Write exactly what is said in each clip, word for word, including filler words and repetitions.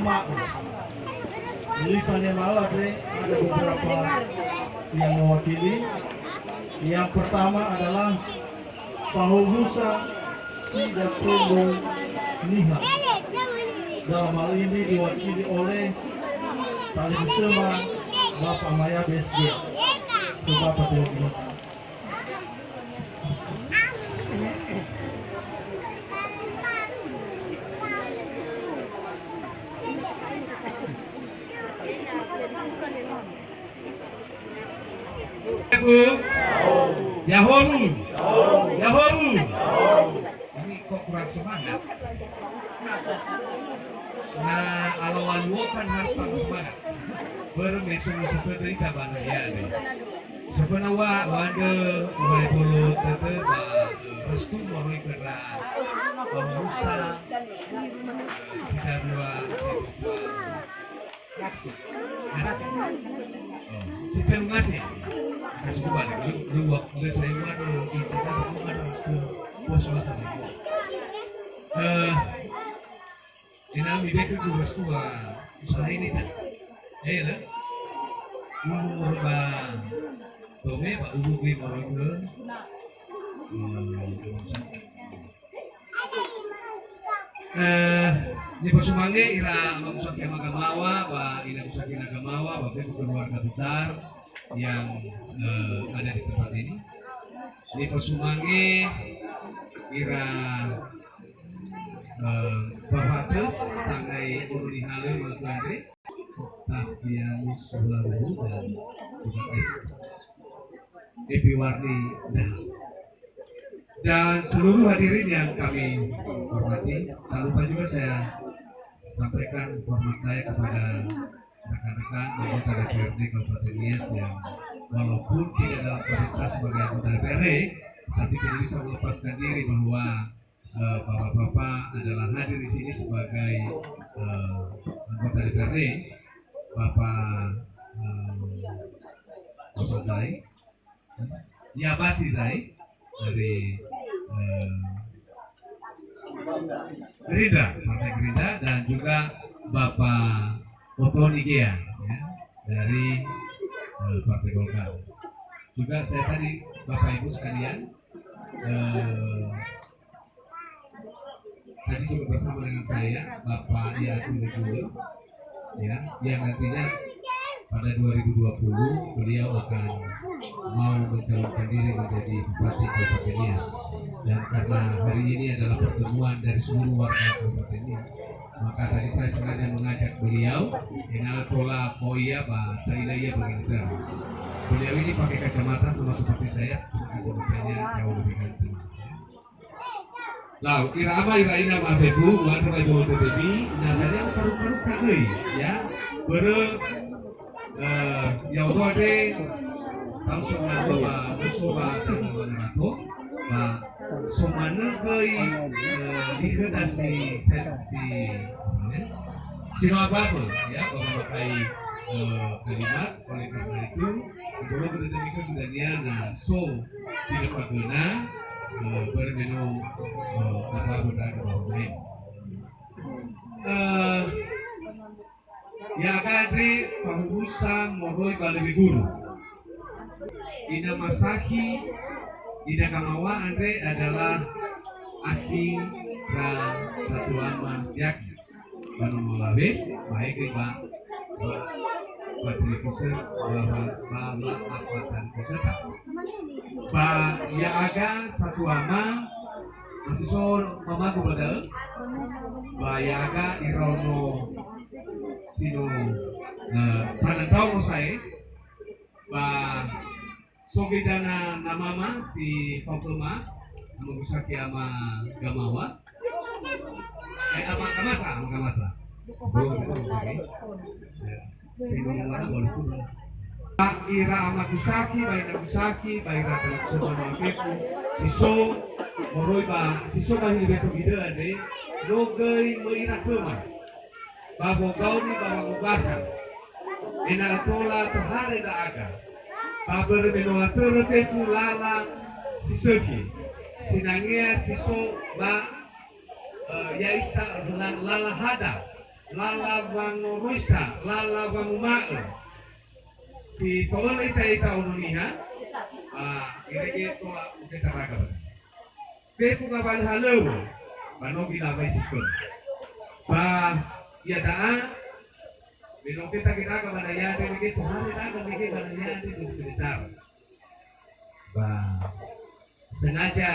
Ma'o. Lisan yang ma'o, ada beberapa yang mewakili. Yang pertama adalah Fahuhusa Sida Tumbuh Niha. Dalam hal ini diwakili oleh Tali Sema Bapak Maya B S G. Bapak terima kasih. Efu. Ya'ahowu. Ya'ahowu. Ini kok kurang semangat? Nah, kalau waluo kan harus tambah semangat. Börö me so musuh tödö ita ba nahia andre. Soföna wa, wandö, ubai bolo tödö ba, eh, restu moroi khöra, eh, Musa, eh, sidarua, sidua. Ngase. Ngase. Oh, si telu Ngase. Ngase dua, lu, lu, lu, saya buat dulu, izin apa bukan restu pos makan. Eh, enami beke ku restu ba usaha ini, tak? Eh, le? Ulu moroi ba Tome, ba ulu gui moroi ke. Hmm, Eh, nifosumange ira Ama Gusaki Ama Gamawa, ba ina Gusaki Ina Gamawa, ba fefu keluarga besar yang, eh, ada di tempat ini. Nifosumange ira, eh, Bapak Tes, sangai Ono Nihalö, Mangku Andre, Octavianus Suharuhu, dan juga, eh, Epi Warni Daha. Dan seluruh hadirin yang kami hormati, tak lupa juga saya sampaikan hormat saya kepada rekan-rekan anggota D P R D Kabupaten Nias yang walaupun tidak dalam kapasitas sebagai anggota D P R D, tapi tidak bisa melepaskan diri bahwa, eh, bapak-bapak adalah hadir di sini sebagai, eh, anggota D P R D, Bapak, eh, Bapak Zai, Yabati Zai dari, eh, Gerindra, Partai Gerindra, dan juga Bapak Oto Nigea, ya, dari, eh, Partai Golkar. Juga saya tadi, Bapak Ibu sekalian, eh, tadi juga bersama dengan saya, Bapak Ya'ahowu Gule, ya, yang nantinya pada dua ribu dua puluh beliau akan mau mencalonkan diri menjadi Bupati Kabupaten Nias. Dan karena hari ini adalah pertemuan dari seluruh warga Kabupaten Nias, maka tadi saya sengaja mengajak beliau, ena'ö tola foia ba ta'ila ia ba gerindra. Beliau ini pakai kacamata sama seperti saya, cuma kacamatanya jauh lebih ganteng. Lau, ira ama, ira ina ma'afefu, u'andrö ba ibolo dödömi, na dania ufaruka-ruka göi, ya. Börö, eh, ya'odo andre, tau so ngato ba, muso ba, tana mangarato, ba, so manö göi, eh, nikhöda si, si, si, si no ababö, ya, ba memakai, eh, kalimat. Oleh karena itu, ibolo gödö dömi khögu dania na so zi lö fagöna, eh, börö me no, eh, ababö ndra'aga ba humaen. Eh, ya'aga andre fahuhusa moroi ba Lewe Guru. Ina Masahi, Ina Gamawa andre adalah akhi ndra satuama siakhi. Ba nono lawe, ba egöi ba, ba, ba televise, ba, ba, ba, ba, ba televise ta. Ba ya'aga satuama, ba si so mamagu ba da'ö, ba ya'aga iraono si no, eh, tanö ndraono sa'ae, ba so göi dania na mama si fao khöma, Ama Gusaki Ama Gamawa. Eh, Ama Gamasa, Ama Gamasa. Belum, belum, belum. Ya. Terima kasih, belum, belum. Ba ira Ama Gusaki, ba ina Gusaki, ba ira Ama Gusaki, si so moroi ba, si so ba Hilibeto Gidö andre, no göi möi ira khöma. Ba wogaoni ba wangombakha, ena'ö tola tohare ndra'aga, ba börö me no atörö fefu lala si sökhi, sinangea si so ba, eh, ya'ita la-, lala hada, lala wangoroisa, lala wanguma'ö. Si to'ölö ita-ita ono niha, ah, irege tola ufeta raga ba. Fefu ngawalö halöŵö, ba no gilawai si khöu. Ba iada'a, me no feta geraga ba naya andre mege, tohare raga mege ba naya andre, dua fele sara. Ba sengaja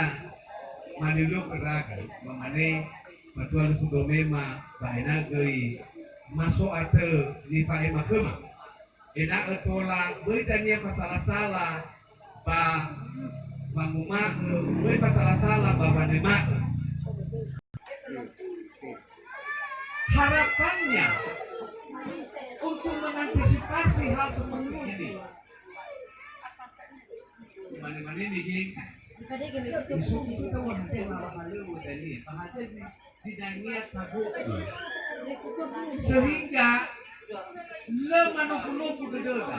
manulio khöraga, mamane fatua lö sundromema ba ena'ö göi maso atö nifa'ema khöma. Ena'ö tola böi dania fasala-sala ba wanguma'ö, böi fasala-sala ba wanema'ö. Harapannya untuk mengantisipasi hal seperti ini. Mane-mane mege, isofu kita wahade lawa halöŵö dania, bahade zi-, zidania tago'ö. Sehingga lö manofu-nofu dödöda.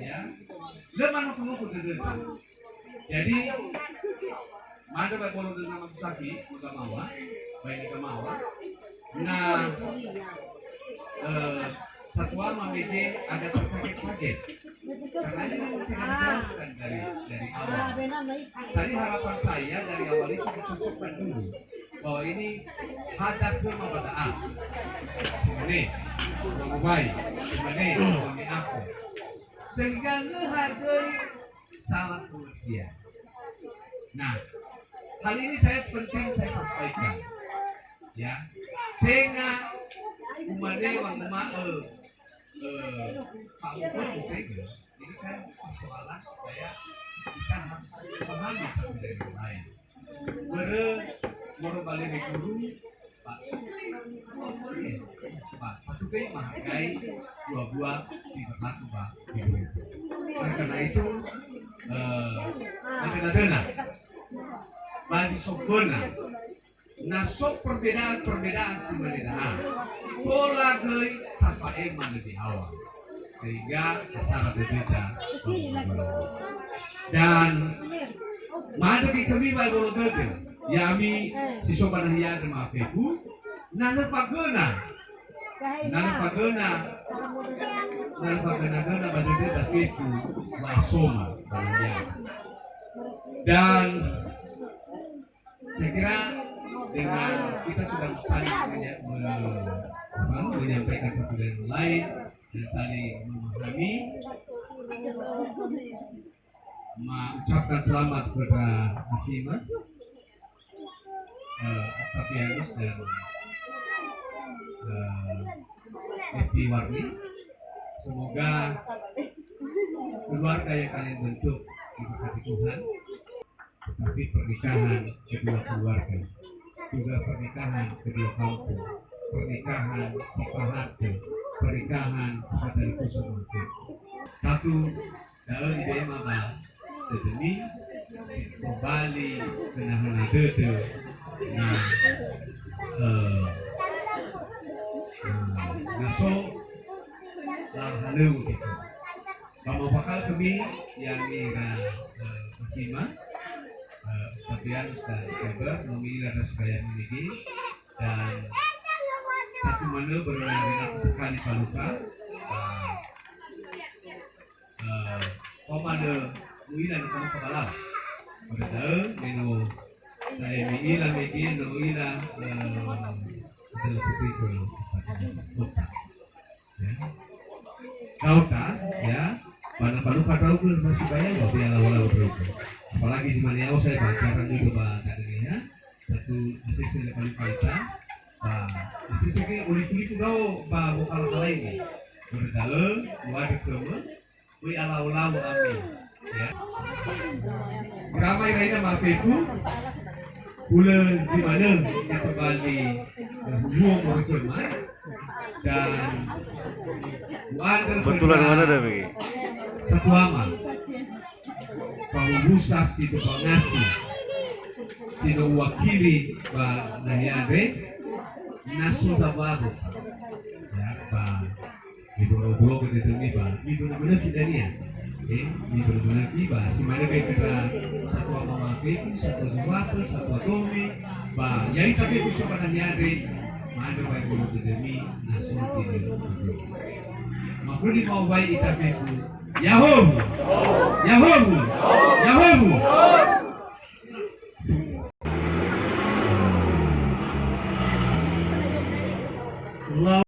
Ya. Lö manofu-nofu dödöda. Jadi, mada ba bolo dödö nama Kusaki, Gamawa, baik Gamawa. Nah, eh, satuama mege ada terkaget-kaget. Karena ini memang tidak dijelaskan dari, dari awal. Tadi harapan saya dari awal itu dicocokkan dulu. Bahwa ini hadat khöma ba da'a. Si mane, wangowa'i, si mane, wange'afo. Sehingga lö hadöi salah pengertian. Nah, hal ini saya penting saya sampaikan. Ya, tenga umane wanguma'ö, eh, Pak Gubernur, tenga. Ini kan persoalan supaya kita harus memahami satu dengan lain. Börö moroi ba lere guru, Pak, Pak, patugai menghargai dua-dua si berlaku ba guru. Oleh karena itu, eh, adöna-döna ba zi so föna, na so perbedaan-perbedaan si mane da'a, tola göi tafa'ema lebih awal. Sehingga hasara dödöda. Dan mada göi khömi ba ebolo dödö, ya'ami si so ba nahia andre ma'afefu, na lö fagöna, na lö fagöna, na lö fagöna-göna ba dödöda fefu wa'asoma ba nahia. Dan saya kira dengan kita sudah saling menye-, me-, apa, menyampaikan satu dengan lain dan saling memahami, ma-, ucapkan selamat kepada Akhi Imam, eh, Octavianus dan, eh, Epi Warni. Semoga keluarga yang kalian bentuk diberkati Tuhan. Tetapi pernikahan kedua keluarga, juga pernikahan kedua kampung, pernikahan si fahate, pernikahan si fatalifusö ma'afefu. Tatu da'ö nibe'ema ba dödömi, si tobali göna-göna dödö, na, eh, na, na so lahalöŵö gitu. Ba ma'ombakha'ö khömi, ya'ami ira, eh, Fatima, eh, Octavianus dan Faber, no mi'ila ndra sibayami mege, dan tatu manö börö na nafasa sekali falukha, eh, eh, faoma lö mu'ila na falukha ba lau. Börö da'ö, me no sa'ae mi'ila mege, no u'ila, eh, adalah putri ke Fatima Sa'ae. Ya. Gaota, ya. Ba na falukha ndra'ugö na sibayami, ba be alao-lao ndra'ugö. Apalagi zi mane ya'o sa'ae ba acara nido ba tanö niha. Tatu asese le falukha ita. Ba asese ke olifu-lifu ndra'o ba wokhala-khalaini. Börö da'ö, u'andrö khömö, böi alao-lao ami. Ya. Ira ama ira ina ma'afefu, hulö zi manö si tobali, eh, huhuo moroi khöma. Dan u'andrö Kebetulan khöra mana ada, Begi? Satuama. Fahuhusa si tobangasi, si no uwakili ba nahia andre, na so zawabo. Ya, ba, miboro-boro dödömi ba, mibörö-börökhi dania. Eh, mibörö-börökhi ba, si mane göi khöra satuama ma'afefu, satua zuwatö, satua dome, ba, ya'ita fefu so ba nahia andre, Andrö ba ebolo dödömi, na so zi lö fondroi. Mafuli ma'owai ita fefu, Ya'ahowu! Ya'ahowu! Ya'ahowu!